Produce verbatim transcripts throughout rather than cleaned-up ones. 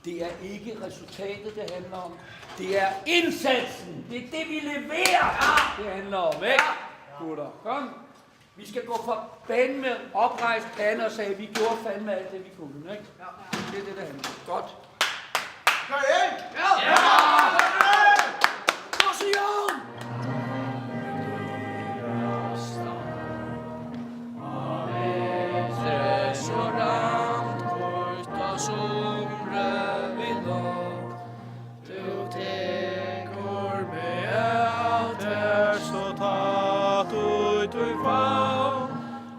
Det er ikke resultatet, det handler om. Det er indsatsen. Det er det, vi leverer, det handler om, ikke? Gutter, kom. Vi skal gå fandme oprejst pande og sige, vi gjorde fandme alt det, vi kunne, ikke? Det er det, det handler om. Godt. Kom igen! Ja! Ja! Kom, Sion! Tú tekur meg at her, so tá tú í favn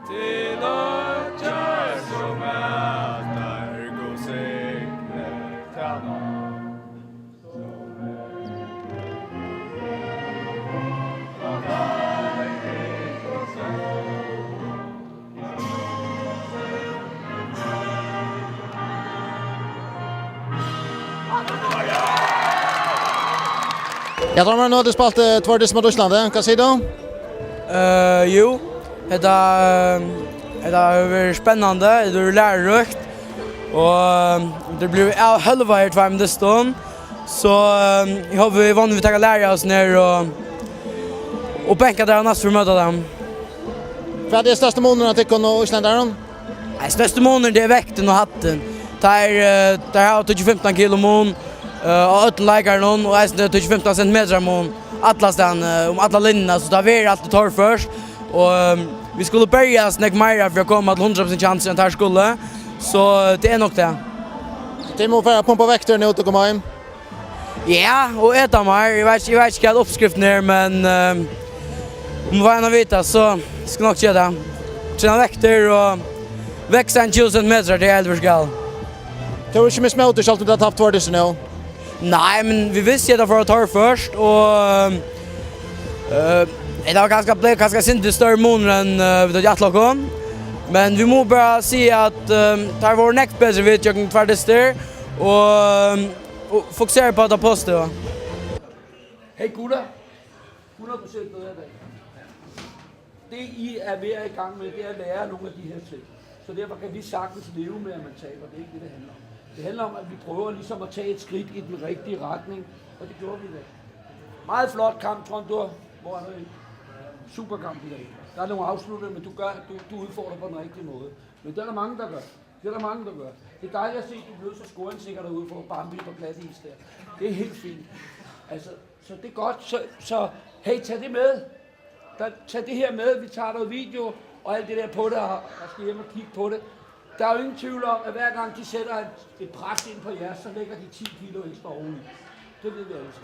til oyggjar sum ætar, Gud signi tað navn. Ja, Tormar, nú hava tit spælt, eh, tveir dystir móti Íslandi. Hvat sigur tú? Eh, jú, hetta, eh, hetta hevur verið spennandi, hetta hevur verið læruríkt, og, eh, tað blívur av hølva her tveimum dystum. So, eh, eg hopi, vit vónandi taka læri av hesum her og, og banka teir næstu ferð vit møta teimum. Hvat er størsti munurin á tykkum og íslendarum? Nei, størsti munurin, tað er vektin og hæddin. Teir, eh, teir hava tikið fimtan kilo mun, eh, á øllum leikarunum, og eisini tikið fimtan sentimetrar mun allastaðni, eh, um alla linjuna, so tað verður altíð torført. Og, eh, vit skulu berjast nógv meira fyri at koma til hundrað prosent kjansir enn teir skulu, so, eh, tað er nokk tað. So tit mugu fara at pumpa vektir nú til at koma heim? Ja, og eta meir. Eg veit, eg veit ikki hvat uppskriftin er, men, eh, um vit fáa eina vita, so skal eg nokk gera tað. Trena vektir og vaksa ein tjúgu sentimetrar, tað er elvur skal. Tú hevur ikki mist mótið, sjálvt um tú hevur tapt tveir dystir nú? Nei, men vit vistu at tað fór at torførast, og, eh, tað var kanska, bleiv kanska eitt sindur størri munur enn, eh, vit høvdu ætlað okkum. Men vit mugu bara siga at, eh, teir vóru nógv betri við gjøgnum tveir dystir, og, eh, og fokusera upp á tað positiva. Hey gutter. Hundrede procent bedre i dag. Det, I er ved at i gang med, det er at lære nogle af de her ting. Så derfor kan vi sagtens leve med, at man taber. Det er ikke det, det handler om. Det handler om, at vi prøver ligesom at tage et skridt i den rigtige retning, og det gjorde vi i dag. Meget flot kamp, Trond. Du har, hvor er du henne? Super kamp i dag. Der er nogle afslutter, men du gør, du, du udfordrer på den rigtige måde. Men det er der mange, der gør. Det er der mange, der gør. Det er dejligt at se, at du blev så scoringssikker derude for Bambi på glatis der. Det er helt fint. Altså, så det er godt. Så, så hey, tag det med. Der, tag det her med. Vi tager noget video og alt det der på det, og, og skal hjem og kigge på det. Der er jo ingen tvivl om, at hver gang de sætter et, et pres ind på jer, så lægger de ti kilo ekstra oveni. Det ved vi alle sammen.